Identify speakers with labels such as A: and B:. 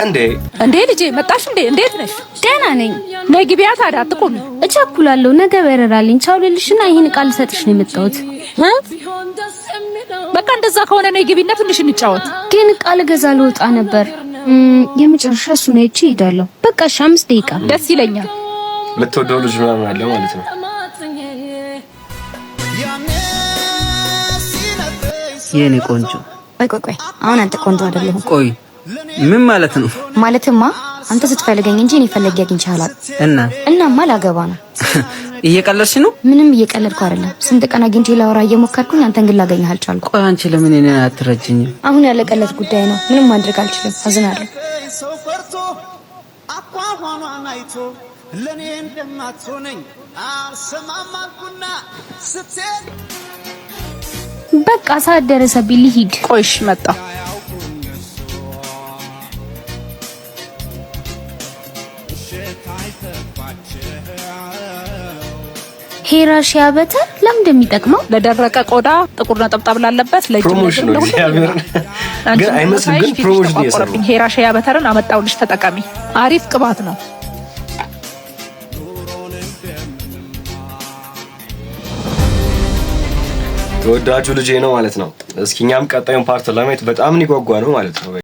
A: እንዴ!
B: እንዴ ልጄ መጣሽ እንዴ? እንዴት ነሽ?
C: ደህና ነኝ።
B: ነይ ግቢያ ታዲያ አትቆሚ።
C: እቸኩላለሁ። ነገ በረራልኝ። ቻው ልልሽና ይህን ቃል ልሰጥሽ ነው የመጣሁት።
B: በቃ እንደዛ ከሆነ ነይ ግቢና ትንሽ እንጫወት።
C: ግን ዕቃ ልገዛ ልወጣ ነበር። የመጨረሻ እሱን አይቼ እሄዳለሁ። በቃ እሺ፣ 5 ደቂቃ።
B: ደስ ይለኛል።
A: የምትወደው ልጅ ምናምን አለ ማለት ነው።
D: የኔ ቆንጆ።
E: ቆይ ቆይ ቆይ፣ አሁን አንተ ቆንጆ አይደለሁም።
D: ቆይ ምን ማለት ነው?
E: ማለትማ አንተ ስትፈልገኝ እንጂ እኔ ፈልጌ አግኝቼህ አላውቅም።
D: እና?
E: እናማ ላገባ ነው።
D: እየቀለድሽ ነው?
E: ምንም እየቀለድኩ አይደለም። ስንት ቀን አግኝቼ ላወራ እየሞከርኩኝ አንተን ግን ላገኘህ አልቻልኩም።
D: ቆይ አንቺ ለምን እኔን አትረጅኝም?
E: አሁን ያለቀለት ጉዳይ ነው። ምንም ማድረግ አልችልም። አዝናለሁ።
F: ሰው ፈርቶ አኳኋኗን አይቶ ለእኔ እንደማትሆነኝ አልሰማም አልኩና ስትሄድ
C: በቃ ሰዓት ደረሰብኝ፣ ልሂድ።
B: ቆይሽ መጣሁ።
C: ሄራ shea butter ለምን እንደሚጠቅመው?
B: ለደረቀ ቆዳ፣ ጥቁር ነጠብጣብ ላለበት፣ ለእጅ
A: Promotion ነው። እግዚአብሔር ግን አይመስልም፣ ግን promotion እየሰሩ
B: ሄራ shea butter ን አመጣሁልሽ፣ ተጠቀሚ። አሪፍ ቅባት ነው።
A: ተወዳጁ ልጄ ነው ማለት ነው። እስኪ እኛም ቀጣዩን part ለማየት በጣም እንጓጓ ነው ማለት ነው።